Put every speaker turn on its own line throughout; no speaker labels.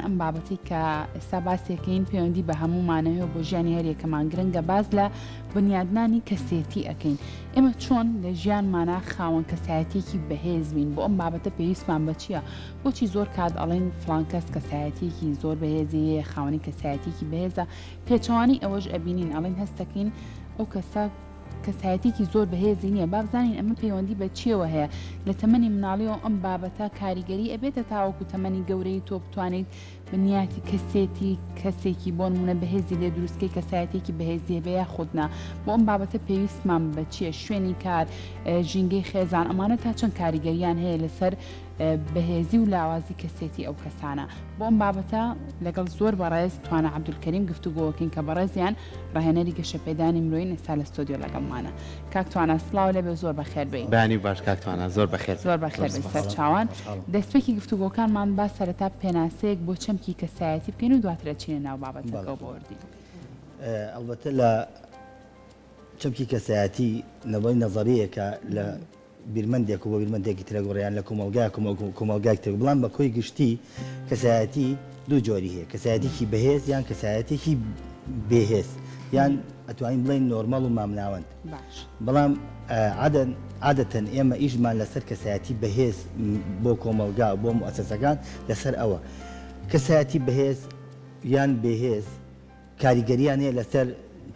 ئەم بابەتەی کە ئێستا باسیەکەین پەیوەندی بە هەموومانەوە بۆ ژیانی هەریەکەمان گرنگە باس لە بنیادنانی کەسێتی ئەکەین ئێمە چۆن لە ژیانمانا خاوەن کەسایەتیەکی بەهێز بین بۆ ئەم بابەتە پێویستمان بە چییە بۆچی زۆر کات ئەڵێن فڵان کەس کەسایەتیەکی زۆر بەهێزی هەیە خاوەنی کەسایەتیەکی بەهێزە پێچەوانەی ئەوەش ئەبینین ئەڵێن هەستەکەین ئەو کەسە کەسایەتیەکی زۆر بەهێزی نییە با بزانین ئەمە پەیوەندی بە چیەوە هەیە لە تەمەنی مناڵیەوە ئەم بابەتە کاریگەری ئەبێتە تاوەکو تەمەنی گەورەی تۆ بتوانیت بنیاتی کەسێتی کەسێکی بۆ نمونە بەهێزی لێ دروستکەی کەسایەتێکی بەهێزی هەبێ یاخود نا بۆ ئەم بابەتە پێویستمان بە چییە شوێنی کار ژینگەی خێزان ئەمانە تا چەند کاریگەریان هەیە لەسەر بەهێزی و لاوازی کەسێتی ئەو کەسانە. بۆ ئەم بابەتە لەگەڵ زۆر بەڕێز توانا عەبدولکەریم گفتوگۆکەین کە بەڕێزیان ڕاهێنەری گەشەپێدانی مرۆیین ئێستا لە ستۆدیۆ لەگەڵمانە. کاک توانا سڵاو لێبێ زۆر بەخێر بێی.
بەیانی باش کاک توانا زۆر بەخێر
بێی. زۆر بەخێر بێی سەرچاوان. دەستپێکی گفتوگۆکانمان با سەرەتا پێناسەیەک بۆ چەمکی کەسایەتی بکەین و دواتر ئەچینە ناو بابەتەکەوە بە وردی.
ئەڵبەتە لە چەمکی کەسایەتی نەڵۆی نەزەرییەکە لە بیرمەندێک و بۆ بیرمەندێکی ترەک و ڕێیان لە کۆمەڵگایەک و کۆمەڵگایەک ترەک بڵام بە کۆی گشتی کەسایەتی دوو جۆری هەیە کەسایەتێکی بەهێز یان کەسایەتێکی بێهێز یان ئەتوانین بڵێین نۆرمەڵ و مامناوەند
باش.
بەڵام عادەن عادەتەن ئێمە ئیشمان لەسەر کەسایەتی بەهێز بۆ کۆمەڵگا و بۆ موئەسەسەکان لەسەر ئەوە کەسایەتی بەهێز یان بێهێز کاریگەریان هەیە لەسەر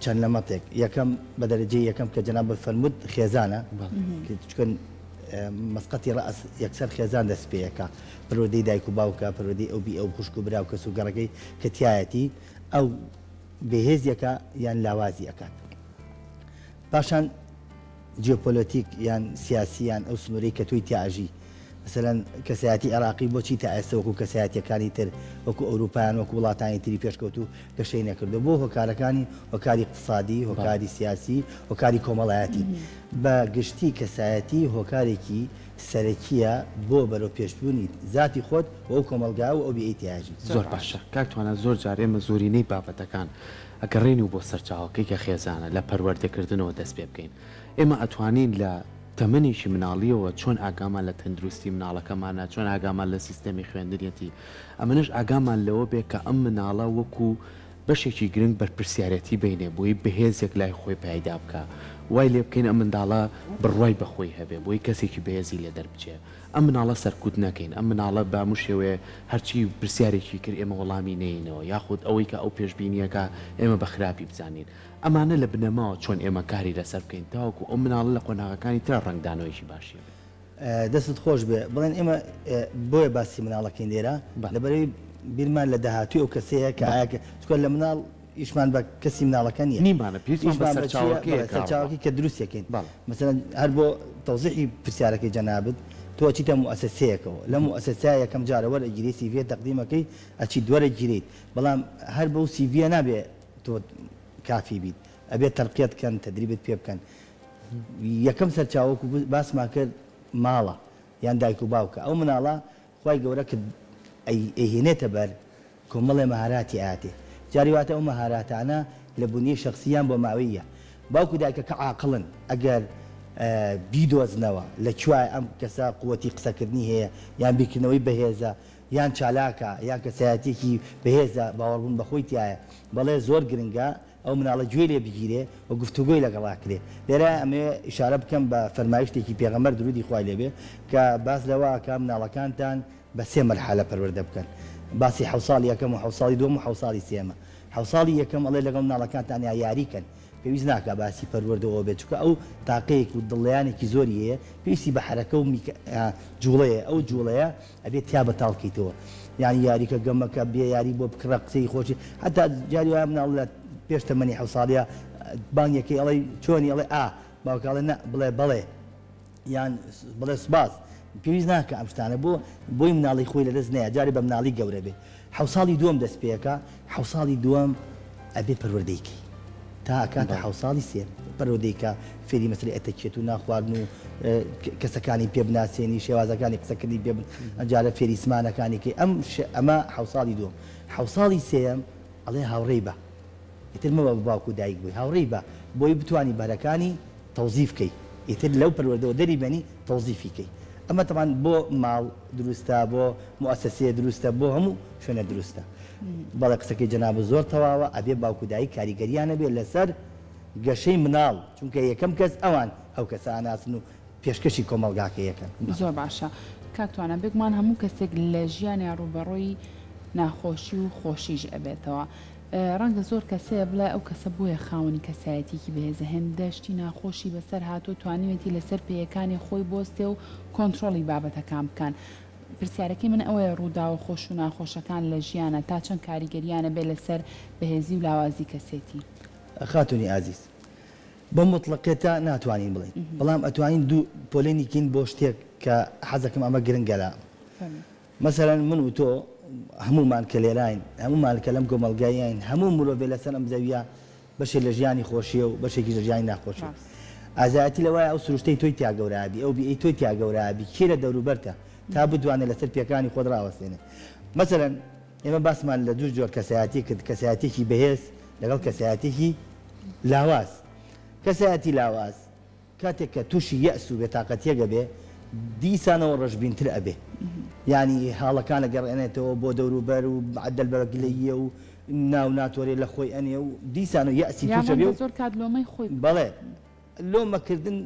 چەند نەمەتێک، یەکەم بە دەرەجەی یەکەم کە جەنابت فەرمووت خێزانە، چونکە مەسقەتی ڕەئس یەکسەر خێزان دەست پێ ئەکا، پەروەردەی دایک و باوکە، پەروەردەی ئەو بیئە و خوشک و برا و کەس و گەڕەکەی کە تیایەتی، ئەو بێهێزی ئەکا یان لاوازی ئەکات. پاشان جیۆپۆلۆتیک یان سیاسی یان ئەو سنوورەی کە تۆی تیا ئەژی، مەسەلەن کەسایەتی عێراقی بۆچی تا ئێستە وەکو کەسایەتیەکانی تر وەکو ئەوروپا یان وەکو وڵاتانی تری پێشکەوتوو گەشەی نەکردووە؟ بۆ هۆکارەکانی هۆکاری ئیقتسادی، هۆکاری سیاسی، هۆکاری کۆمەڵایەتی. بە گشتی کەسایەتی هۆکارێکی سەرەکیە بۆ بەرەو پێشبوونی زاتی خۆت و ئەو کۆمەڵگا و ئەو بیئەی تیاژی.
زۆر باشە کاک توانا زۆر جار ئێمە زۆرینەی بابەتەکان ئەگەڕێینەوە بۆ سەرچاوەکەی کە خێزانە لە پەروەردەکردنەوە دەست پێ بکەین ئێمە ئەتوانین لە تەمەنێکی مناڵیەوە چۆن ئاگامان لە تەندروستی مناڵەکەمانە، چۆن ئاگامان لە سیستەمی خوێندنیەتی، ئەمەنەش ئاگامان لەوە بێ کە ئەم مناڵە وەکو بەشێکی گرنگ بەرپرسیارێتی بینێ بۆی بەهێزێک لای خۆی پایدا بکا، وای لێ بکەین ئەم منداڵە بڕوای بە خۆی هەبێ بۆی کەسێکی بەهێزی لێ دەربچێ، ئەم مناڵە سەرکوت نەکەین، ئەم مناڵە بە هەموو شێوەیە هەرچی پرسیارێکی کرد ئێمە وەڵامی نەیەینەوە، یاخود ئەوەی کە ئەو پێشبینیەکا ئێمە بە خراپی بزانین. ئەمانە لە بنەماوە چۆن ئێمە کاری لەسەر بکەین تاوەکو ئەو مناڵە لە قۆناغەکانی ترا ڕەنگدانەوەیەکی باشی هەبێت؟
دەستت خۆش بێ بڵێن ئێمە بۆیە باسی مناڵەکەین لێرە لەبەرئەوەی بیرمان لە داهاتووی ئەو کەسەیە کە ئایا چونکە لە مناڵ ئیشمان بە کەسی مناڵەکە نییە
نیمانە پێویستمان بە سەرچاوەکەیە کە
سەرچاوەکەی کە دروستیەکەین مەسەلەن هەر بۆ تەوزیحی پرسیارەکەی جەنابت تۆ ئەچیتە موئەسەسەیەکەوە لە موئەسەسە یەکەم جارە وەرئەگیرێی سیڤیە تەقدیمەکەی ئەچیت وەرەگیرێیت بەڵام هەر بەو سیڤیە نابێ تۆ کافی بیت ئەبێت تەرقیەت کەن تەدریبت پێ بکەن یەکەم سەرچاوە وەکو باسمان کرد ماڵە یان دایک و باوکە ئەو مناڵە خوای گەورە کە ئەیهێنێتە بەر کۆمەڵێ مەهاراتی ئەیاتێ جاری واتە ئەو مەهاراتانە لە بونیەی شەخسی یان بۆماوەییە باوک و دایکەکە عاقڵن ئەگەر بیدۆزنەوە لە کوایە ئەم کەسە قوەتی قسەکردنی هەیە یان بیرکردنەوەی بەهێزە یان چالاکە یان کەسایەتیەکی بەهێزە باوەڕبوون بەخۆی تیایە بەڵێ زۆر گرنگە ئەو مناڵە گوێی لێ بگیرێ و گفتوگۆی لەگەڵا کرێ لێرە ئەمەوێ ئیشارە بکەم بە فەرمایشتێکی پێغەمبەر درودی خوای لێ بێ کە باس لەوە ئەکا مناڵەکانتان بە سێ مەرحەلە پەروەردە بکەن باسی حەو ساڵی یەکەم و حەو ساڵی دووەم و حەو ساڵی سێیەمە حەو ساڵی یەکەم ئەڵێ لەگەڵ مناڵەکانتانیا یاری کەن پێویست ناکا باسی پەروەردە ئەوە بێت چونکە ئەو تاقەیەک و دڵیانێکی زۆری هەیە پێویستی بە حەرەکە و جوڵەیە ئەو جوڵەیە ئەبێت تیا بەتاڵ کەیتەوە یانی یاریکە گەمەکە بێ یاری بۆ بکڕە قسەی خۆشی هەتا جاری وایە مناڵ لە پێش تەمەنی حەو ساڵیا بانگێکەی ئەڵێ چۆنی ئەڵێ ئا باوکە ئەڵێ نا بڵێ بەڵێ یان بڵێ سوپاس پێویست ناکە ئەم شتانە بۆ بۆی مناڵی خۆی لەدەست نەیە جارێ بە مناڵی گەورە بێ حەو ساڵی دووەم دەست پێکا حەو ساڵی دووەم ئەبێ پەروەردەی کەی تا ئەکاتە حەو ساڵی سێیەم پەروەردەی کە فێری مەسەلەی ئەتەکێت و ناخواردن و کەسەکانی پێ بناسێنی شێوازەکانی قسەکردنی پێ ئەجارە فێری زمانەکانی کەی ئەم ئەمە حەو ساڵی دووەم حەو ساڵی سێیەم ئەڵێ هاوڕێی بە ئیتر مەبە بە باوک و دایک بووی هاوڕێی بە بۆی بتوانی بەرەکانی تەوزیف کەی ئیتر لەو پەروەردەوە دەری بێنی تەوزیفی کەی. ئەمە تەبعەن بۆ ماڵ دروستە، بۆ موئەسەسەیە دروستە، بۆ هەموو شوێنە دروستە. بەڵێ قسەکەی جەنابت زۆر تەواوە، ئەبێ باوک و دایک کاریگەریان هەبێ لەسەر گەشەی مناڵ، چونکە یەکەم کەس ئەوان ئەو کەسە ئەناسن و پێشکەشی کۆمەڵگاکەی ئەکەن.
زۆر باشە کاک توانا، بێگومان هەموو کەسێک لە ژیانیا ڕووبەڕووی ناخۆشی و خۆشیش ئەبێتەوە، ڕەنگە زۆر کەس هەیە بڵێ ئەو کەسە بۆیە خاوەنی کەسایەتیەکی بەهێزە هێندە شتی ناخۆشی بەسەر هاتووە توانیوێتی لەسەر پێیەکانی خۆی بۆستێ و کۆنترۆڵی بابەتەکان بکان پرسیارەکەی من ئەوەیە ڕووداوە خۆش و ناخۆشەکان لە ژیانا تا چەند کاریگەریان ئەبێ لەسەر بەهێزی و لاوازی کەسێتی؟
خاتوونی ئازیز بە موتڵەقێتە ناتوانین بڵێین بەڵام ئەتوانین دوو پۆلێنی کەین بۆ شتێک کە حەزەکەم ئەمە گرنگە لام مەسەلەن من و تۆ هەموومان کە لێراین، هەموومان کە لەم کۆمەڵگایەین، هەموو مرۆڤێ لەسەر ئەم زەوییە بەشێ لە ژیانی خۆشییە و بەشێکیش لە ژیانی ناخۆشییە. ئازایەتی لەوایە ئەو سروشتەی تۆی تیا گەورە ئەبی، ئەو بیئەی تۆی تیا گەورە ئەبی، کێ لە دەوروبەرتە تا بتوانێ لەسەر پێکانی خۆت ڕاوەستێنێ. مەسەلەن ئێمە باسمان لە دوو جۆر کەسایەتی کرد، کەسایەتییەکی بەهێز لەگەڵ کەسایەتییەکی لاواز. کەسایەتی لاواز. کاتێک کە توشی یەئس و بێتاقەتیەک ئەبێ دیسانەوە ڕەشبینتر ئەبێ یانی هاڵەکان ئەگەڕێنێتەوە بۆ دەوروبەر و عەدەل بە گلەییە و ناو ناتۆرێ لە خۆی ئەنێ و دیسانەوە یەئسی
یا
توش ئەبێ
ڕەنگە
و
زۆر کات لۆمەی خۆی بکات.
بەڵێ لۆمە کردن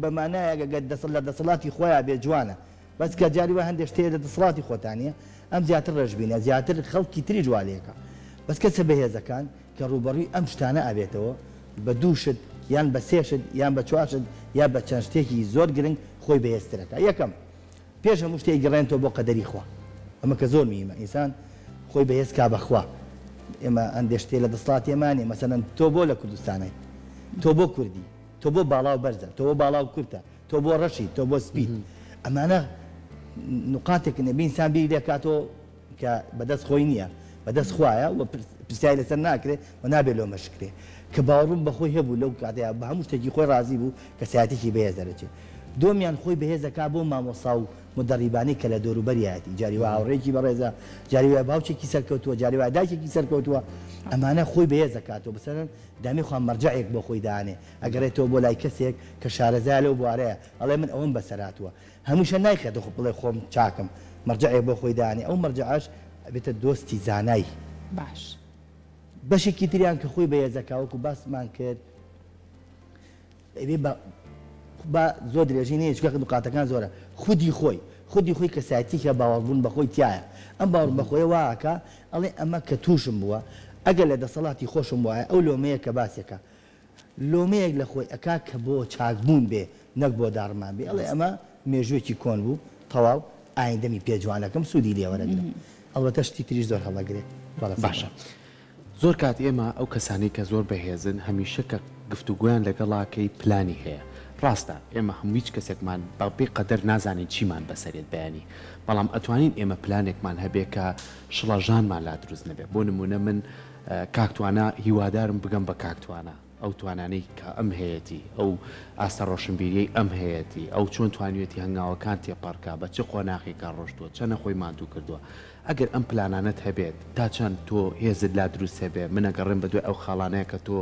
بە مانایەک ئەگەر دەسە لە دەسەڵاتی خۆیا بێ جوانە بەس کە جاری وا هەندێ شت هەیە لە دەسەڵاتی خۆتا نیە ئەم زیاتر ڕەشبینە زیاتر خەڵکی تریش وا لێکا بەس کەسە بەهێزەکان کە ڕووبەڕووی ئەم شتانە ئەبێتەوە بە دوو شت یان بە سێ شت یان بە چوار شت یا بە چەند شتێکی زۆر گرنگ خۆی بەهێزتر ئەکا یەکەم پێش هەموو شتێ ئەیگەڕێنێتەوە بۆ قەدەری خوا ئەمە کە زۆر مهیمە ئینسان خۆی بەهێز کا بە خوا ئێمە هەندێ شتێ لە دەسڵاتی ئێمە نیە مەسەلەن تۆ بۆ لە کوردستانای تۆ بۆ کوردی تۆ بۆ باڵاو بەرزە تۆ بۆ باڵاو کورتە تۆ بۆ ڕەشی تۆ بۆ سپیت ئەمانە نوقاتێکن ئەبێ ئینسان بیری لێکاتەوە کە بەدەست خۆی نییە، بەدەست خوایە و پرسیاری لەسەر ناکرێ و نابێ لۆمەش کرێ. کە باوەڕبوون بە خۆی هەبوو لەو کاتەیا بە هەموو شتێکی خۆی ڕازی بوو، کەسایەتیی بەهێز دەرەچێ. دۆمیان خۆی بەهێز دەکا بۆ مامۆستا و مودەڕیبانەی کە لە دەوروبەریایەتی. جاری وا هاوڕێیەکی بەڕێزە، جاری وایە باوکێکی سەرکەوتووە، جاری وایە دایکێکی سەرکەوتووە. ئەمانە خۆی بەهێز دەکاتەوە. مەسەلەن دامی خوا مەرجەعێک بۆ خۆی دانێ. ئەگەڕێتەوە بۆ لای کەسێک کە شارەزایە لەو بوارەیا، ئەڵێ من ئەوەم بەسەر هاتووە. هەمیشە نایخەتە خۆ بڵێ خۆم چاکم مەرجەعێک بۆ خۆی دانێ ئەو مەرجەعەش ئەبێتە دۆستی زانای.
باش.
بەشێکی تریان کە خۆی بەهێزەکا وەکو باسمان کرد ئەبێ بە با زۆر درێژی نەیە چونکە نوقاتەکان زۆرە خودی خۆی خودی خۆی کەسایەتیەکە باوەڕبوون بە خۆی تیایە ئەم باوەڕ بە خۆیە وا ئەکا ئەڵێ ئەمە کە تووشم بووە ئەگەر لە دەسەڵاتی خۆشم وایە ئەو لۆمەیە کە باسێکە لۆمەیەک لە خۆی ئەکا کە بۆ چاک بوون بێ نەک بۆ داڕمان بێ ئەڵێ ئەمە مێژووێکی کۆن بوو تەواو ئایندەمی پێ جوان ئەکەم سوودی لێ وەرەگرم ئەڵبەتە شتی تریش زۆر هەڵەگرێ بەڵێ
باشە زۆر کات ئێمە ئەو کەسانەی کە زۆر بەهێزن هەمیشە کە گفتوگۆیان لەگەڵا کەی پلانی هەیە ڕاستە ئێمە هەموو هیچ کەسێکمان بە پێی قەدەر نازانین چیمان بەسەرێت بەیانی بەڵام ئەتوانین ئێمە پلانێکمان هەبێ کە شڵەژانمان لا دروست نەبێ بۆ نمونە من کاک توانا هیوادارم بگەم بە کاک توانا ئەو توانانەی کە ئەم هەیەتی ئەو ئاستە ڕۆشنبیریەی ئەم هەیەتی ئەو چۆن توانیوێتی هەنگاوەکان تێپەڕکا بە چ قۆناغێکا ڕۆشتووە چەنە خۆی ماندوو کردووە ئەگەر ئەم پلانانەت هەبێت تا چەند تۆ هێزت لا دروست هەبێ من ئەگەڕێم بەدوای ئەو خاڵانەیە کە تۆ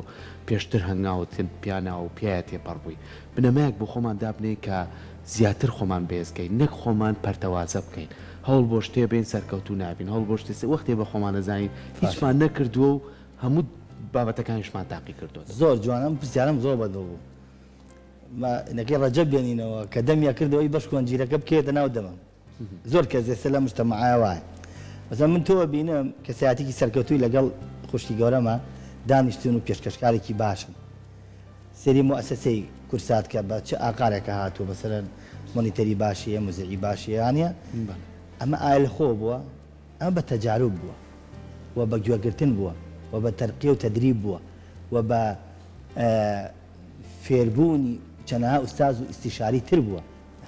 پێشتر هەنگاوت پیاناوە و پیایا تێپەڕ بووی بنەمایەک بۆ خۆمان دابنێین کە زیاتر خۆمان بەهێز کەین نەک خۆمان پەرتەوازە بکەین هەوڵ بۆ شتێ بەین سەرکەوتوو نابین هەوڵ بۆ شتێ وەختێ بە خۆمان ئەزانین هیچمان نەکردووە و هەموو بابەتەکانیشمان تاقی کردۆتەوە.
زۆر جوان ئەم پرسیارەم زۆر بەدڵ بوو با نەکەی ڕەجەب بێنینەوە کە دەمیا کردەوەی بەش کۆنجیرەکە بکەوێتە ناو دەمم زۆر کەس ئێستا لە مجتەمەعا وایە مەسەلەن من تۆ بینم کەسایەتێکی سەرکەوتووی لەگەڵ خوشکی گەورەمە دانیشتون و پێشکەشکارێکی باشن سەیری موئەسەسەی کورسات کە بە چ ئاقارێکە هاتووە مەسەلەن مۆنیتەری باشی هەیە موزیعی باشی هەیە وانیە ئەمە ئایا لە خۆوە بووە ئەمە بە تەجاروب بووە و بە گوێگرتن بووە و بە تەرقیە و تەدریب بووە و بە فێربوونی چەنەها ئوستاز و ئیستیشاری تر بووە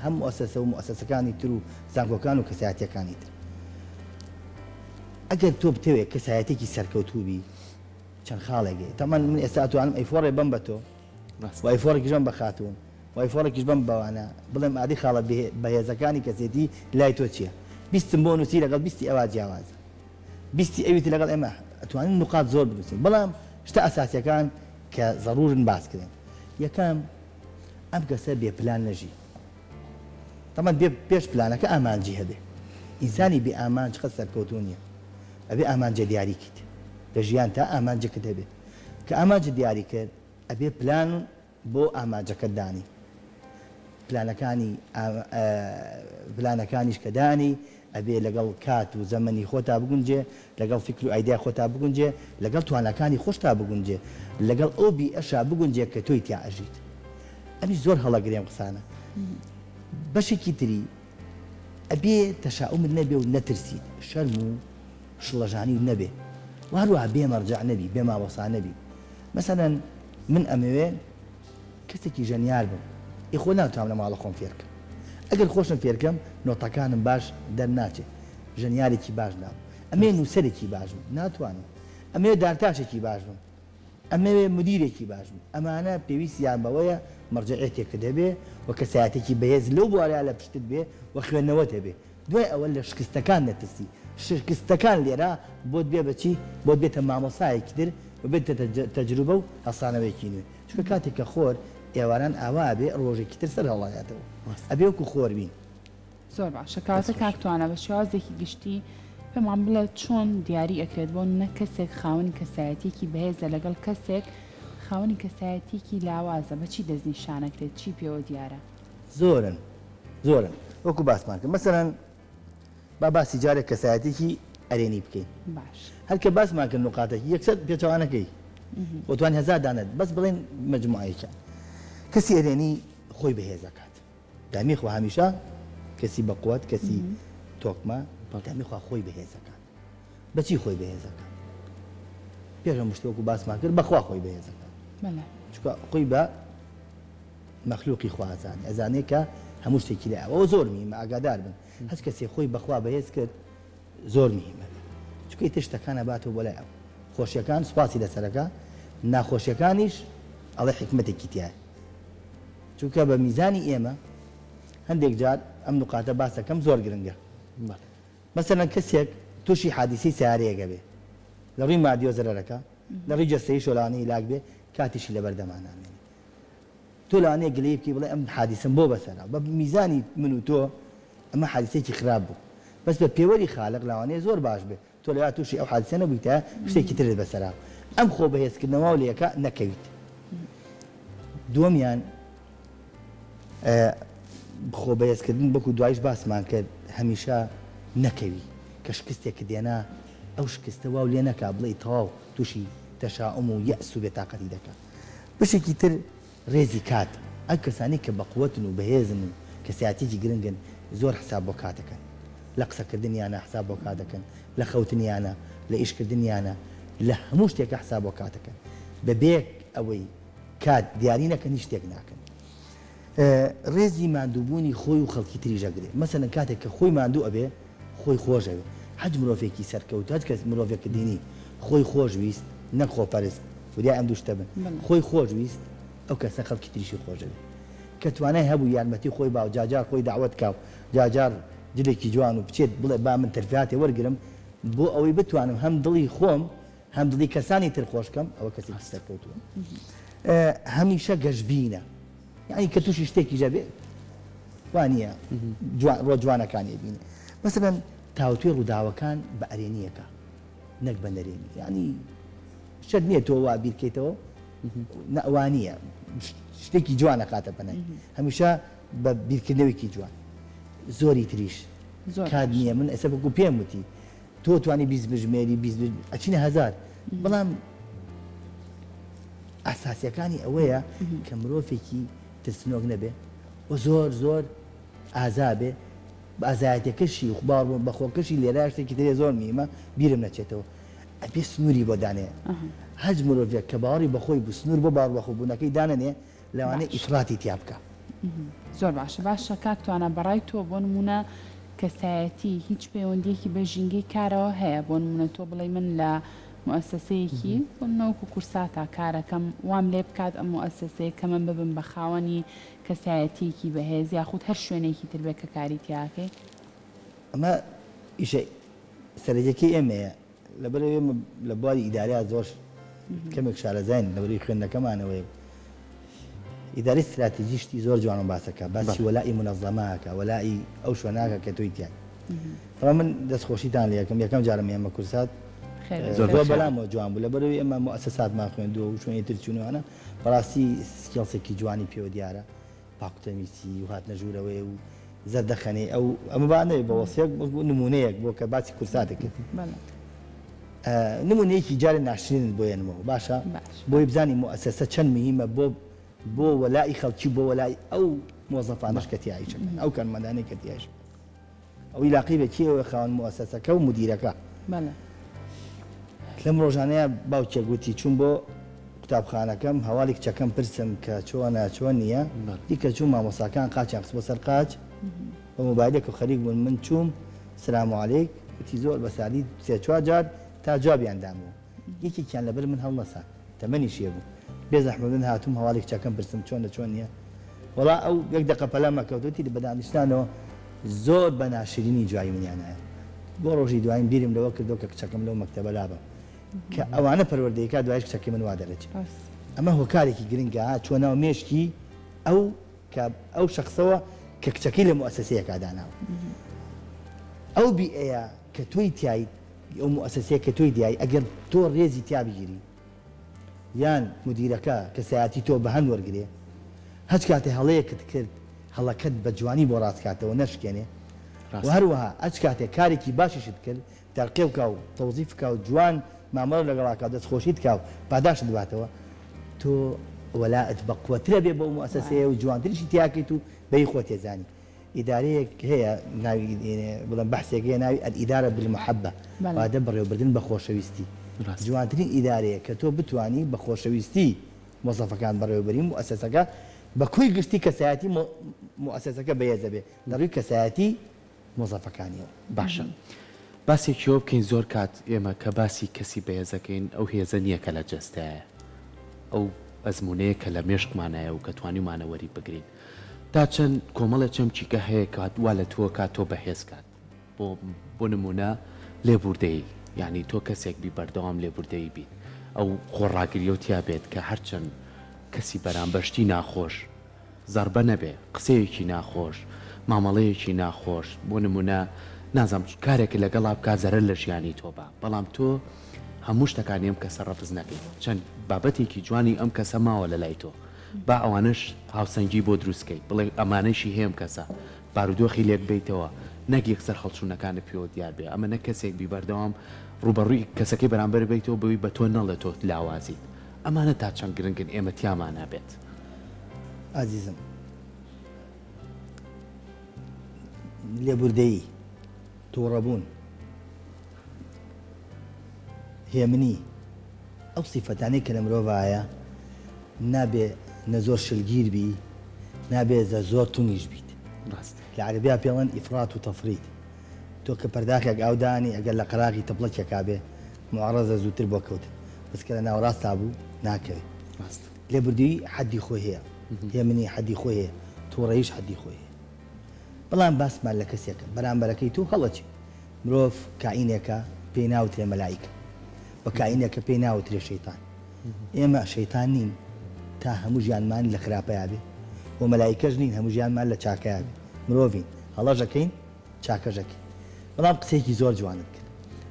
هەم موئەسەسە و موئەسەسەکانی تر و زانکۆکان و کەسایەتیەکانی تر ئەگەر تۆ بتەوێت کەسایەتێکی سەرکەوتوو بی چەند خاڵێک هەیە تەمان من ئێستا ئەتوانم ئەیفۆڕێ بەم بە تۆ و ئەیفۆڕێکیش بەم بە خاتوون و ئەیفۆڕێکیش بەم بەوانە بڵێم ئادی خاڵە بەهێزەکانی کەسێتی لای تۆ چییە بیستم بۆ نووسی لەگەڵ بیستی ئەوا جیاوازە بیستی ئەوی تر لەگەڵ ئێمە ئەتوانین نوقات زۆر بنووسین بەڵام شتە ئەساسیەکان کە زەڕوورن باس کرێن یەکەم ئەم کەسە بێ پلان نەژی. تەبعەن بێ پێش پلانەکە ئامانجی هەبێ. ئینسانی بێ ئامانج قەت سەرکەوتوو نییە. ئەبێ ئامانجە دیاری کەیت. لە ژیانتا ئامانجێکت هەبێ. کە ئامانجت دیاری کرد ئەبێ پلان بۆ ئامانجەکەت دانی. پلانەکانی پلانەکانیش کە دانی ئەبێ لەگەڵ کات و زەمەنی خۆتا بگونجێ، لەگەڵ فیکر و ئایدیای خۆتا بگونجێ، لەگەڵ تواناکانی خۆشتا بگونجێ، لەگەڵ ئەو بیئەشا بگونجێ کە تۆی تیا ئەژیت. ئەمیش زۆر هەڵەگرێ ئەم قسانە. بەشێکی تری ئەبێ تەشائومت نەبێ و نەترسیت، شەرم و شڵەژانیت نەبێ و هەروەها بێ مەرجەع نەبی، بێ مامۆستا نەبی. مەسەلەن من ئەمەوێ کەسێکی ژەنیار بم، ئێ خۆ ناتوانم لە ماڵە خۆم فێرکەم. ئەگەر خۆشم فێرکەم نۆتەکانم باش دەرناچێ، ژەنیارێکی باش نابم. ئەمەوێ نووسەرێکی باش بم، ناتوانم. ئەمەوێ دارتاشێکی باش بم، ئەمەوێ مودیرێکی باش بم. ئەمانە پێویستیان بەوەیە مەرجەعیەتێکت هەبێ و کەسایەتێکی بەهێز لەو بوارەیا لە پشتت بێ و خوێندنەوەت هەبێ. دوای ئەوە لە شکستەکان نەترسی. شکستەکان لێرە بۆت بێ بە چی؟ بۆت بێتە مامۆستایەکی تر و بێتە تەجروبە و هەڵسانەوەیەکی نوێ. چونکە کاتێک کە خۆر ئێواران ئاوا ئەبێ ڕۆژێکی تر سەر هەڵئەیاتەوە. ئەبێ وەکو خۆر بین.
زۆر باشە کەواتە کاک توانا بە شێوازێکی گشتی پێمان بڵێ چۆن دیاری ئەکرێت بۆ نمونە کەسێک خاوەنی کەسایەتیەکی بەهێزە لەگەڵ کەسێک خاوەنی کەسایەتیەکی لاوازە بە چی دەستنیشان ئەکرێت چی پێوە دیارە؟
زۆرن زۆرن وەکو باسمان کرد مەسەلەن با باسی جارێک کەسایەتێکی ئەرێنی بکەین
باش
هەر کە باسمان کرد نوقاتێکی یەکسەر پێچەوانەکەی خۆتوانی هەزار دانەت بەس بڵێن مەجموعەیەکیان کەسی ئەرێنی خۆی بەهێزەکات دامی خوا هەمیشە کەسی بەقوت کەسی تۆکمە دامی خوا خۆی بەهێزەکات بەچی خۆی بەهێزەکات پێش هەموو شتێک وەکو باسمان کرد بەخوا خۆی بەهێزەکات چونکە خۆی بە مەخلوقی خوا ئەزانێ ئەزانێ کە هەموو شتێکی لای ئەوە زۆر مهمە ئاگادار بن هەچ کەسێ خۆی بەخوا بەهێز کرد زۆر مهمە چونکە ئیتر شتەکان ئەباتەوە بۆ لای ئەو خۆشیەکان سوپاسی لەسەرەکە ناخۆشیەکانیش ئەڵێ حیکمەتێکی تیایە چونکە بە میزانی ئێمە هەندێک جار ئەم نوقاتە باسەکەم زۆر گرنگە مەسەلەن کەسێک تووشی حادیسەی سەیارەیەک ئەبێ لە ڕووی مادیەوە زەرەرەکە لە ڕووی جەستەییشەوە لەوانەیە هیلاک بێ کاتیشی لەبەردەما نامێنێ تۆ لەوانەیە گلەیی بکەی بڵێ ئەم حادیسەم بۆ بەسەرا بە میزانی من و تۆ ئەمە حادیسەیەکی خراپ بوو بەس بە پێوەری خالق لەوانەیە زۆر باش بێ تۆ لەویا تووشی ئەو حادیسە نەبوویتە شتێکی ترت بەسەرا ئەم خۆ بەهێزکردنەوە و لەیەکە نەکەویت دووەمیان خۆ بەهێزکردن وەکو دوایش باسمان کرد هەمیشە نەکەوی کە شکستێکت دێنا ئەو شکستە واو لێ نەکا بڵێی تەواو تووشی تەشاوم و یەئس و بێتاقەتی دەکا بەشێکی تر ڕێزی کات، ئەو کەسانەی کە بەقوەتن و بەهێزن و کەسایەتیەکی گرنگن زۆر حساب بۆ کات ئەکەن، لە قسەکردنیانا حساب بۆ کات ئەکەن، لە خەوتنیانا، لە ئیشکردنیانا، لە هەموو شتێکا حساب بۆ کات ئەکەن، بەبێ ئەوەی کات دیاری نەکەن هیچ شتێک ناکەن. ڕێزی ماندووبوونی خۆی و خەڵکی تریش ئەگرێ، مەسەلەن کاتێک کە خۆی ماندوو ئەبێ خۆی خۆش ئەوێ، هەچ مرۆڤێکی سەرکەوتوو، هەچ کەس مرۆڤێکت دینی خۆی خۆش ویست نەک خۆپەرست، وریای ئەم دوو شتە بن، خۆی خۆش ویست ئەو کەسە خەڵکی تریشی خۆش ئەوێ. کە توانای هەبوو یارمەتی خۆی با و جاجار خۆی دەعوەت کا و جاجار جلێکی جوان و بچێت بڵێ با من تەرفیهاتێ وەرگرم بۆ ئەوەی بتوانم هەم دڵی خۆم هەم دڵی کەسانی تر خۆش کەم ئەوە کەسێکی سەرکەوتووە. هەمیشە گەشبینە یانی کە تووشی شتێکیش ئەبێ وا نییە جوان ڕۆ جوانەکانی ئەبینێ مەسەلەن تاوتوێ ڕووداوەکان بە ئەرێنییەکە نەک بە نەرێنی یانی شەرت نییە تۆ وا بیرکەیتەوە نا وا نییە شتێکی جوان ئەخاتە پەنای هەمیشە بە بیرکردنەوەیکی جوان زۆری تریش کات نییە من ئێستا وەکو پێم وتی تۆ توانی 20 بژمێری 20 ئەچینە هەزار بەڵام ئاساسیەکانی ئەوەیە کە مرۆڤێکی ترسنۆک نەبێ و زۆر زۆر ئازا بێ بە ئازایەتیەکەشی و باوەڕ بە خۆکەشی لێرە شتێکی ترێ زۆر مهمە بیرم نەچێتەوە ئەبێ سنووری بۆ دانێ هەچ مرۆڤێک کە باوەڕی بەخۆی بوو سنوور بۆ باوەڕ بەخۆبوونەکەی دانەنێ لەوانەیە ئیفراتی تیا بکا.
زۆر باشە باشە کاک توانا بەڕای تۆ بۆ نموونە کەسایەتی هیچ پەیوەندیەکی بە ژینگەی کارەوە هەیە بۆ نموونە تۆ بڵێی من لە موئەسەسەیەکی بۆ نموونە وەکو کورساتا کارەکەم وام لێ بکات ئەم موئەسەسەیە کە من ببم بە خاوەنی کەسایەتیەکی بەهێز یاخود هەر شوێنێکی تر بێت کە کاری تیاکەی.
ئەمە ئیشە سەرەکیەکەی ئێمەیە لەبەرئەوەی ئێمە لە بواری ئیداریا زۆر کەمێک شارەزاین لەبەرئەوەی خوێندنەکەمانەوەیە. ئیدارەی ستراتیجی شتی زۆر جوانم باسەکە باسی وەلائی مونەزەمە ئەکا وەلائی ئەو شوێنە ئەکا کە تۆی تیای تەبعەن من دەستخۆشیتان لێ ئەکەم یەکەم جارم ئێمە کورسات زۆر بەلامەوە جوان بوو لەبەرئەوەی ئێمە موئەسەساتمان خوێندووە و شوێنی تر چوون و ئەوانە بەڕاستی skills ێکی جوانی پێوە دیارە پاکوتەمیسی و هاتنە ژوورەوەی و زەردەخەنەی ئەو ئەمە با نەبێ بە وەسیەک بەڵکو نموونەیەک بۆ کە باسی کورساتت کرد نموونەیەکی جارێ ناشرینت بۆ یەنمەوە باشە بۆی بزانی موئەسەسە چەند مهیمە بۆ بۆ وەلائی خەڵکی و بۆ وەلائی ئەو مۆزەفانەش کە تیا ئیش ئەکەن ئەو کارمەندانەی کە تیا ئیش ئەکەن ئەو ئیلاقەی بە کێوە خاوەن موئەسەسەکە و مدیرەکە لەم ڕۆژانەیە باوکێک وتی چووم بۆ قوتابخانەکەم هەواڵی کچەکەم پرسم کە چۆنە چۆن نییە دی کە چووم مامۆستاکان قاچیان خستبووە سەر قاچ بە مۆبایلێک و خەریک بوون من چووم سلام علیک وتی زۆر بە سادی سێ چوار جار تا جوابیان دامەوە یەکێکیان لەبەر من هەڵنەسان تەمەنیش یە بوو بێ زەحمەت من هاتووم هەواڵی کچەکەم پرسم چۆنە چۆن نییە وەڵا ئەو یەک دەقە پەلە مەکە وتی بە دانیشتانەوە زۆر بە ناشرینی جوابی منیان نایەوە بۆ ڕۆژی دوایین بیرم لەوە کردەوە کە کچەکەم لەو مەکتەبە لابەم کە ئەوانە پەروەردەی کا دوایش کچەکەی من وا دەرەچێ ئەمە هۆکارێکی گرنگە چوە ناو مێشکی ئەو کە ئەو شخصەوە کە کچەکەی لە موئەسەسەیەکا داناوە ئەو بیئەیە کە تۆی تیایت ئەو موئەسەسەیە کە تۆی دیای ئەگەر تۆ ڕێزی تیا بگیری یان مدیرەکە کەسایەتی تۆ بە هەند وەرگرێ هەچ کاتێ هەڵەیەکت کرد هەڵەکەت بە جوانی بۆ ڕاست کاتەوە نەشکێنێ و هەروەها هەچ کاتێ کارێکی باشیشت کرد تەرقیە بکا و تەوزیف بکا و جوان مامەڵە لەگەڵا کا و دەستخۆشیت کا و پاداشتت باتەوە تۆ وەلائت بەقوەترە بێ بەو موئەسەسەیە و جوانتریشی تیا کەیت و بەی خۆت تێزانی ئیدارەیەک هەیە ناوی بڵێم بەحسێک هەیە ناوی الادارە بالمحبە واتە بەڕێوەبردن بە خۆشەویستی جوانترین ئیدارەیە کە تۆ بتوانی بە خۆشەویستی مۆزەفەکان بەڕێوەبەری موئەسەسەکە بە کۆی گشتی کەسایەتی موئەسەسەکە بەهێزە بێ لە ڕووی کەسایەتی مۆزەفەکانیەوە.
باشە باسێکی ئەوە بکەین زۆر کات ئێمە کە باسی کەسی بەهێزەکەین ئەو هێزە نییە کە لە جەستەیە ئەو ئەزموونەیە کە لە مێشکمانایە و کە توانیومانە وەری بگرین تا چەند کۆمەڵێ چەمکی کە هەیە کە وا لە تۆ کات تۆ بەهێز کات بۆ بۆ نموونە لێبوردەیی یانی تۆ کەسێک بی بەردەوام لێبوردەیی بیت ئەو خۆڕاگریەو تیا بێت کە هەرچەند کەسی بەرامبەر شتی ناخۆش زەڕبە نەبێ قسەیەکی ناخۆش مامەڵەیەکی ناخۆش بۆ نموونە نازانم کارێکت لەگەڵا بکا زەرەر لە ژیانی تۆ با بەڵام تۆ هەموو شتەکانی ئەم کەسە ڕەفز نەکەی چەند بابەتێکی جوانی ئەم کەسە ماوە لەلای تۆ با ئەوانەش هاوسەنگی بۆ دروست کەیت بڵێ ئەمانەیشی هەیە ئەم کەسە بارودۆخی لێک بەیتەوە نەک یەکسەر هەڵچوونەکانت پێوە دیار بێ ئەمە نەک کەسێک بی بەردەوام ڕووبەڕووی کەسەکەی بەرامبەر بیتەوە بەوی بە تۆ نەڵێ تۆ لاوازیت ئەمانە تا چەند گرنگن ئێمە تیامانا بێت.
ئازیزم لێبوردەیی، توڕەبوون، هێمنی، ئەو سیفەتانەی کە لە مرۆڤا هەیە نابێ نە زۆر شلگیر بی نابێ زە زۆر تونیش بیت.
ڕاستە.
لە عەرەبیا پێڵێن ئیفرات و تەفریت. تۆ کە پەرداخێک ئاو دانێی ئەگەر لە قەراغی تەپڵەکێکا بێ موعەڕەزە زووتر بۆ کەوتن بەس کە لە ناوەڕاستا بوو ناکەوێ.
ڕاستە.
لێبوردوویی حەدی خۆی هەیە، هێمنی حەدی خۆی هەیە، توڕەییش حەدی خۆی هەیە. بەڵام باسمان لە کەسێکە بەرامبەرەکەی تۆ هەڵەچێ. مرۆڤ کائینێکە پێی ناوترێ مەلائیکە و کائینێکە پێی ناوترێ شەیتان. ئێمە شەیتان نین تا هەموو ژیانمان لە خراپەیا بێ و مەلائیکەش نین هەموو ژیانمان لە چاکەیا بێ. مرۆڤین هەڵەش ئەکەین چاکەش ئەکەین. بەڵام قسەیەکی زۆر جوانت کرد.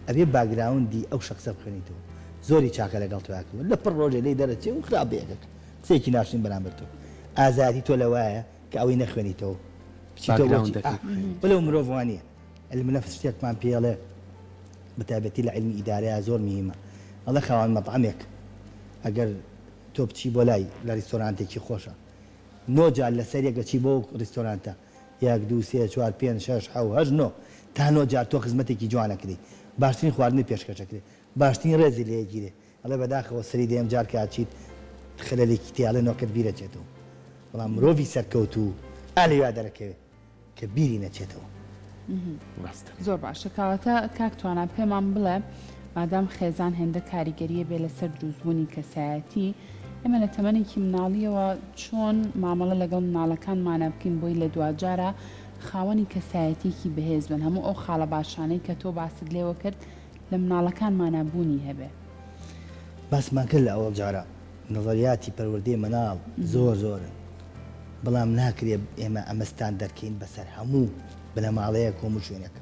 ئەبێ background ی ئەو شەخسە بخوێنیتەوە. زۆری چاکە لەگەڵ تۆیا کردووە. لەپڕ ڕۆژێ لێی دەرەچێ و خراپ بەیەکەکە. قسەیەکی ناشرین بەرامبەر تۆ. ئازایەتی تۆ لەوایە کە ئەوەی نەخوێنیتەوە بچیتەوە بۆ چی؟
background ەکەی بخوێنیتەوە.
بەلێ مرۆڤ وانیە. علم نفس شتێکمان پێ ئەڵێ بە تایبەتی لە علمی ئیدارەیا زۆر مهیمە. ئەڵێ خاوەن مەتعەمێک ئەگەر تۆ بچی بۆ لای لە ریستۆرانتێکی خۆشە نۆ جار لەسەر یەک ئەچی بۆ ریستۆرانتە یەک دوو سێ چوار پێنج شەش حەو هەشت نۆ تا نۆ جار تۆ خزمەتێکی جوان ئەکرێی باشترین خواردنت پێشکەش ئەکرێ باشترین ڕێزی لێ ئەگیرێ ئەڵێ بەداخەوە سەری دەیەم جار کە ئەچیت خەلەلێکی تیا ئەڵێ نۆکەت بیر ئەچێتەوە بەڵام مرۆڤی سەرکەوتوو ئا لەویا دەرەکەوێ کە بیری نەچێتەوە.
ڕاستە.
زۆر باشە کەواتە کاک توانا پێمان بڵێ مادام خێزان هێندە کاریگەریە بێ لەسەر دروستبوونی کەسایەتی ئێمە لە تەمەنێکی مناڵیەوە چۆن مامەڵە لەگەڵ مناڵەکانمانا بکەین بۆی لە دواجارا خاوەنی کەسایەتیەکی بەهێز بن هەموو ئەو خاڵە باشانەی کە تۆ باست لێوە کرد لە مناڵەکانمانا بوونی هەبێ.
باسمان کرد لە ئەوەڵ جارا نەزەریاتی پەروەردەی مناڵ زۆر زۆرن. بەڵام ناکرێ ئێمە ئەمە ستاندەر کەین بەسەر هەموو بنەماڵەیەک و هەموو شوێنێک.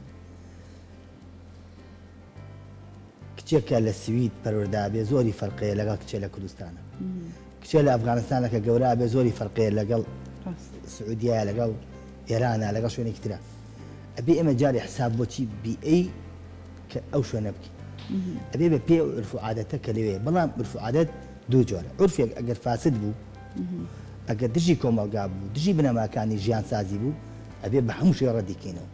کچێک کە لە سوید پەروەردە ئەبێ زۆری فەرقەیە لەگەڵ کچێ لە کوردستانە. کچێ لە ئەفغانستانە کە گەورە ئەبێ زۆری فەرقەیە لەگەڵ سعودیایە لەگەڵ ئێرانە لەگەڵ شوێنێکی ترە. ئەبێ ئێمە جارێ حساب بۆچی بیئەی کە ئەو شوێنە بکەین. ئەبێ بە پێی ئەو عورف و عادەتە کە لەوێیە. بەڵام عورف و عادەت دوو جۆرە. عورفێک ئەگەر فاسد بوو، ئەگەر دژی کۆمەڵگا بوو، دژی بنەماکانی ژیانسازی بوو، ئەبێ بە هەموو شێوەیەک ڕەدی کەینەوە.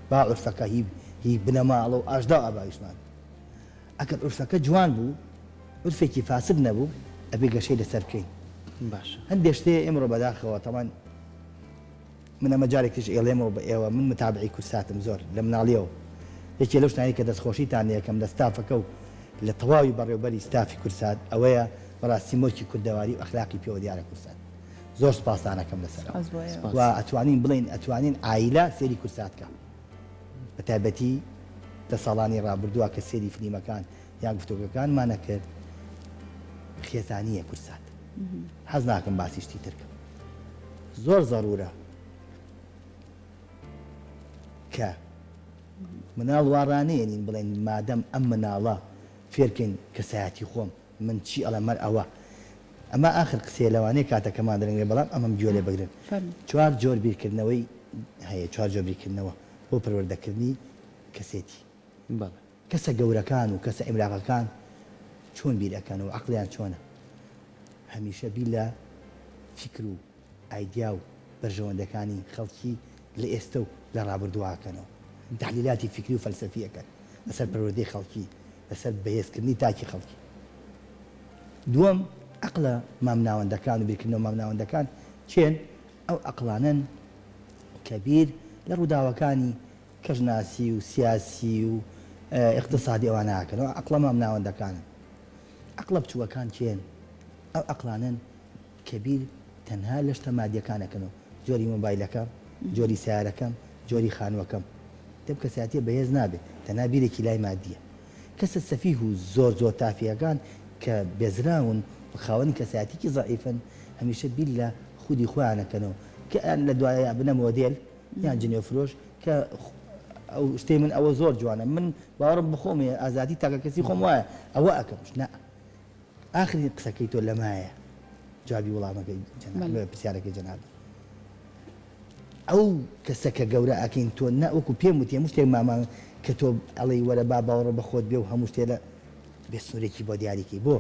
با عورفەکە هی هی بنەماڵە و ئاژدا و ئابایشمان بێ. ئەگەر عورفەکە جوان بوو، عورفێکی فاسد نەبوو، ئەبێ گەشەی لەسەر بکەین.
باشە.
هەندێ شت هەیە ئیمڕۆ بەداخەوە تەبعەن من ئەمە جارێک تریش ئەیڵێمەوە بە ئێوە، من متابعی کوردساتم زۆر لە مناڵیەوە، یەکێ لەو شتانەی کە دەستخۆشیتان لێ ئەکەم لە ستافەکە و لە تەواوی بەڕێوبەری ستافی کوردسات ئەوەیە بەڕاستی مۆرکی کوردەواری و ئەخلاقی پێوە دیارە کوردسات زۆر سوپاستان ئەکەم لەسەر ئەوە و ئەتوانین بڵێین ئەتوانین عایلە سەیری کوردسات کە بە تایبەتی لە ساڵانی ڕابردووە کە سەیری فلیمەکان یان گفتوگۆکانمان ئەکرد خێزانییە کوردسات حەز ناکەم باسی شتی تر کەم زۆر زەرورە کە مناڵ وا ڕانەیەنین بڵێن مادەم ئەم مناڵە فێرکەین کەسایەتی خۆم من چی ئەڵێم هەر ئەوە ئەمە ئاخر قسەیە لەوانەیە کاتەکەمان درەنگ بێ بەڵام ئەمەم گوێ لێ بگرن چوار جۆر بیرکردنەوەی هەیە چوار جۆر بیرکردنەوە بۆ پەروەردەکردنی کەسێتی
بەڵێ.
کەسە گەورەکان و کەسە عیملاقەکان چۆن بیر ئەکەن و عەقڵیان چۆنە؟ هەمیشە بیر لە فیکر و ئایدیا و بەرژەوەندەکانی خەڵکی لە ئێستە و لە ڕابردووا ئەکەنەوە. تەحلیلاتی فیکری و فەلسەفی ئەکەن لەسەر پەروەردەی خەڵکی، لەسەر بەهێزکردنی تاکی خەڵکی. دووەم، عەقڵە مامناوەندەکان و بیرکردنەوە مامناوەندەکان کێن؟ ئەو عەقڵانەن کە بیر لە ڕووداوەکانی کەشناسی و سیاسی و ئیقتسادی ئەوانە ئەکەن. ئەو عەقڵە مامناوەندەکانن. عەقڵە بچووکەکان کێن؟ ئەو عەقڵانەن کە بیر تەنها لە شتە مادیەکان ئەکەنەوە، جۆری مۆبایلەکەم، جۆری سەیارەکەم، جۆری خانووەکەم. دەم کەسایەتیە بەهێز نابێ، تەنها بیرێکی لای مادیە. کەسە سەفیه و زۆر زۆر تافیهەکان کە بێزراون و خاوەنی کەسایەتیەکی زەعیفن، هەمیشە بیر لە خودی خۆیان ئەکەنەوە کە لە دوایە ئەبنە مۆدێل، یان جنێو فرۆش کە ئەو شتەی من ئەوە زۆر جوانە من باوەڕم بەخۆم هەیە ئازادی تاکە کەسی خۆم وایە ئەوە ئەکەم نا ئاخرین قسەکەی تۆ لەمایە جوابی وڵامەکەی جەناب پرسیارەکەی جەناب ئەو کەسە کە گەورە ئەکەین تۆ نە وەکو پێم وتی هەموو شتێک مامان کە تۆ ئەڵێی وەرە با باوەڕ بە خۆت بێ و هەموو شتێ لە بێ سنوورێکی بۆ دیاریکەی بۆ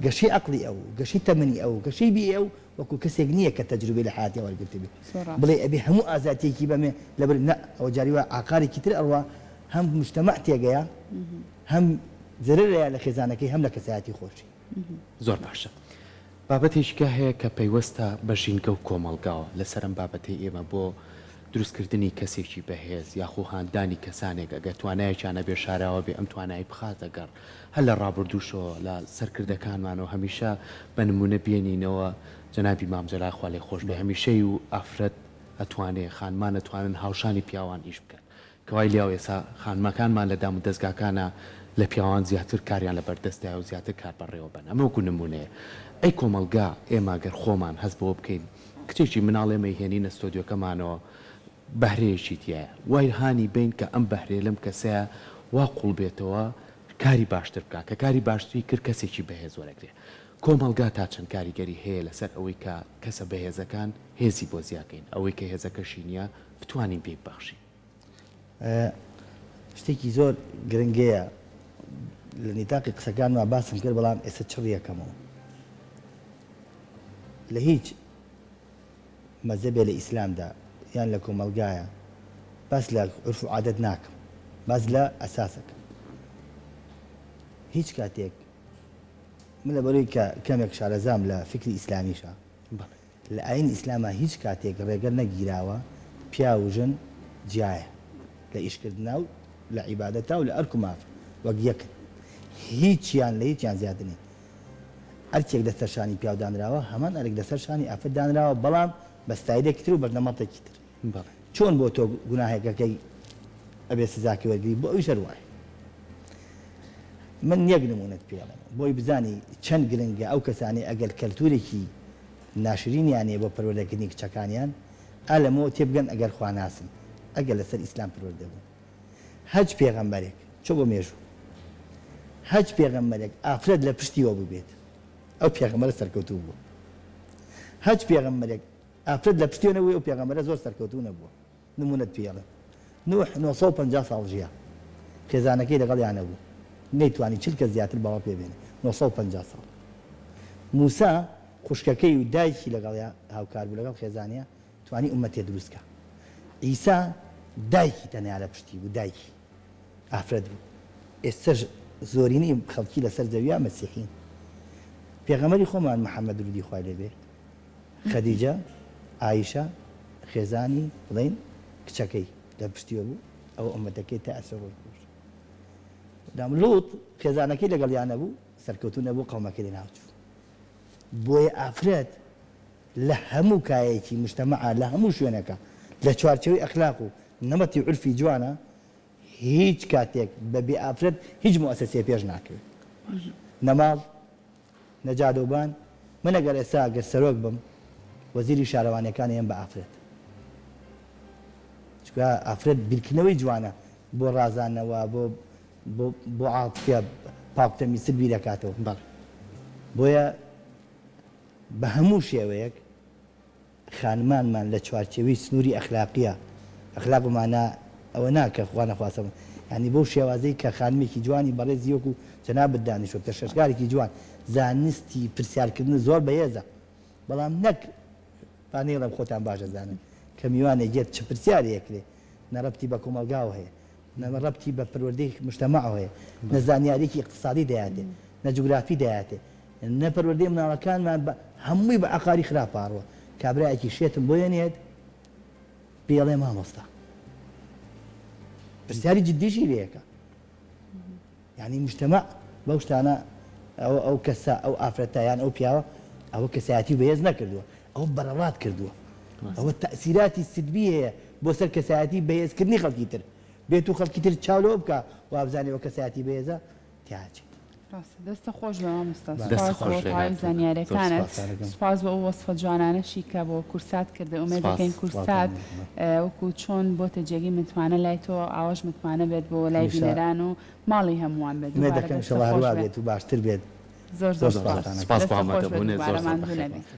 گەشەی ئەقڵی ئەو گەشەی تەمەنی ئەو گەشەی بی ئەو وەکو کەسێک نییە کە تەجروبەی لە حەیاتیا وەرگرتبێ بڵێی ئەبێ هەموو ئازادیەکی بەمێ لەبەر نا ئەوە جاری وا عاقارێکی تر ئەڕوا هەم مجتەمەع تێگەیا هەم زەرەرەیا لە خێزانەکەی هەم لە کەسایەتی خۆشی.
زۆر باشە بابەتێکی کە هەیە کە پەیوەستە بە ژینگە و کۆمەڵگاوە لەسەر ئەم بابەتەی ئێمە بۆ دروستکردنی کەسێکی بەهێز یاخو هاندانی کەسانێک ئەگەر توانایەکیان هەبێ شاراوە بێ ئەم توانای بخاتە گەڕ هەر لە ڕابردووشەوە لە سەرکردەکانمانەوە هەمیشە بە نموونە بێنینەوە جەنابی مام جەلال خوا لێی خۆش بێ هەمیشەی و ئافرەت ئەتوانێ خانمان ئەتوانن هاوشانی پیاوان ئیش بکەن کە وای لێیاو ئێسا خانمەکانمان لە دام و دەزگاکانا لە پیاوان زیاتر کاریان لە بەردەستدایە و زیاتر کار بەڕێوە بەن ئەمە وەکو نموونەیە ئەی کۆمەڵگا ئێمە گەر خۆمان هەست بەوە بکەین کچێکی مناڵ ئێمەی هێنینە ستۆدیۆکەمانەوە بەهرەیەکی تیایە وای هانی بەین کە ئەم بەهرەیە لەم کەسەیا وا قوڵ بێتەوە کاری باشتر بکا کە کاری باشتری کرد کەسێکی بەهێز وەرەگرێ کۆمەڵگا تا چەند کاریگەری هەیە لەسەر ئەوەی کە کەسە بەهێزەکان هێزی بۆ زیاکەین ئەوەی کە هێزەکەشی نیە بتوانین پێی ببەخشین.
شتێکی زۆر گرنگەیە لە نیتاقی قسەکانما باسم کرد بەڵام ئێستا چڕیەکەمەوە لە هیچ مەزەبێ لە ئیسلامدا یان لە کۆمەڵگایە باس لە عورف و عادەت ناکەم باس لە ئەساس ئەکەم هیچ کاتێک من لەبەرەوەی کە کەمێک شارەزام لە فکری ئیسلامیشە لە ئاین ئیسلاما هیچ کاتێک ڕێگە نەگیراوە پیاو و ژن جیایە لە ئیشکردنا و لە عیبادەتا و لە ئەرک و ماف وەک یەکن هیچیان لە هیچیان زیاتر نین ئەرکێک لەسەر شانی پیاو دانراوە، هەمان ئەرک لەسەر شانی ئافرەت دانراوە، بەڵام بە ستایلێکی تر و بە نەمەتێکی تر.
بەڵێ.
چۆن بۆ تۆ گوناهێک ئەکەی ئەبێ سزاکەی وەرگری، بۆ ئەویش هەر وایە. من یەک نموونەت پێ ئەڵێم بۆی بزانی چەند گرنگە ئەو کەسانەی ئەگەر کەلتوورێکی. ناشرینیان هەیە بۆ پەروەردەکردنی کچەکانیان، ئا لەمەوە تێبگەن ئەگەر خواناسن، ئەگەر لەسەر ئیسلام پەروەردە بوون. هەچ پێغەمبەرێک، چۆ بۆ مێژوو، هەچ پێغەمبەرێک ئافرەت لە پشتیوە بووبێت، ئەو پێغەمبەرە سەرکەوتوو بووە. هەچ پێغەمبەرێک ئافرەت لە پشتیوە نەبووبێ، ئەو پێغەمبەرە زۆر سەرکەوتوو نەبووە. نموونەت پێ ئەڵێم. نوح 950 ساڵ ژیا. خێزانەکەی لەگەڵیا نەبوو. نەیتوانی 40 کەس زیاتر باوەڕ پێ بێنێ. 950 ساڵ. موسا خوشکەکەی و دایکی لەگەڵیا هاوکار بوو لەگەڵ خێزانیا توانی ئوممەتێ دروست کا. عیسا دایکی تەنیا لە پشتی بوو دایکی ئافرەت بوو. ئێستەش زۆرینەی خەڵکی لەسەر زەویا مەسیحین. پێغەمبەری خۆمان محمد درودی خوای لێ بێ خەدیجە، عائیشە، خێزانی بڵێین کچەکەی لە پشتیوە بوو ئەوە ئوممەتەکەی تا ئێستا ڕۆژ بە ڕۆژ. لوط خێزانەکەی لەگەڵیا نەبوو سەرکەوتوو نەبوو قەومەکەی لەناوچوو. بۆیە ئافرەت لە هەموو کایەیەکی موجتەمەعا لە هەموو شوێنەکا لە چوارچێوەی ئەخلاق و نەمەتی عورفی جوانە هیچ کاتێک بە بێ ئافرەت هیچ موئەسەسەیە پێش ناکەوێت نە ماڵ نە جادەوبان من ئەگەر ئێستا ئەگەر سەرۆک بم وەزیری شارەوانیەکان ئەیەم بە ئافرەت چونکە ئافرەت بیرکردنەوەی جوانە بۆ ڕازانەوە بۆ بۆ بۆ عاتفە پاک تەمیزتر بیرەکاتەوە
بەڵێ.
بۆیە بە هەموو شێوەیەک خانمانمان لە چوارچێوەی سنووری ئەخلاقییە، ئەخلاق بە مانا ئەوە نا کە خوا نەخواستە یانی بەو شێوازەی کە خانمێکی جوانی بەڕێزی وەکوو جەنابت دانیشتووە پێشکەشکارێکی جوان زانستی پرسیارکردن زۆر بەهێزە بەڵام نەک با نەیڵێم خۆتان باش ئەزانن کە میوانێک یەت چ پرسیارێ ئەکرێ نە ڕەبتی بە کۆمەڵگاوە هەیە نە ڕەبتی بە پەروەردەی موجتەمەعەوە هەیە، نە زانیارییەکی ئیقتسادی دەیاتێ، نە جوگرافی دەیاتێ، نە پەروەردەی مناڵەکانمان بە هەمووی بە عەقاری خراپا ئەڕوا. کابرایەکی شێتم بۆ یەنێت پێی ئەڵێ مامۆستا. پرسیاری جدیشی لێ ئەکا. یانی موجتەمەع بەو شتانە ئەوە ئەو کەسە ئەو ئافرەتە یان ئەو پیاوە ئەوە کەسایەتی بەهێز نەکردووە ئەوە بەرەڵات کردووە ئەوە تەئسیراتی سلبی هەیە بۆ سەر کەسایەتی بەهێزکردنی خەڵکی تر بێت و خەڵکی تر چاو لەوە بکا وابزانێ ئەوە کەسایەتی بەهێزە تیاچێت.
ڕاستە دەستت خۆش بێ مامۆستا سوپاس بۆ تەواوی زانیاریەکانت سوپاس بۆ ئەو وەسفە جوانانەشی کە بۆ کورسات کردی ئومێد دەکەین کورسات وەکو چۆن بۆتە جێگەی متمانە لای تۆ ئاواش متمانە بێت بۆ لای بینەران و ماڵی هەمووان بێت
ئومێد دەکەم ئینشەڵا هەروا بێت و باشتر بێت
زۆر زۆر سوپاس
سوپاس بۆ
دەستت خۆش بێت
ئامادەبوونت زۆر
دووبارە
زۆر
ماندوو
بەخێر
نەبیت.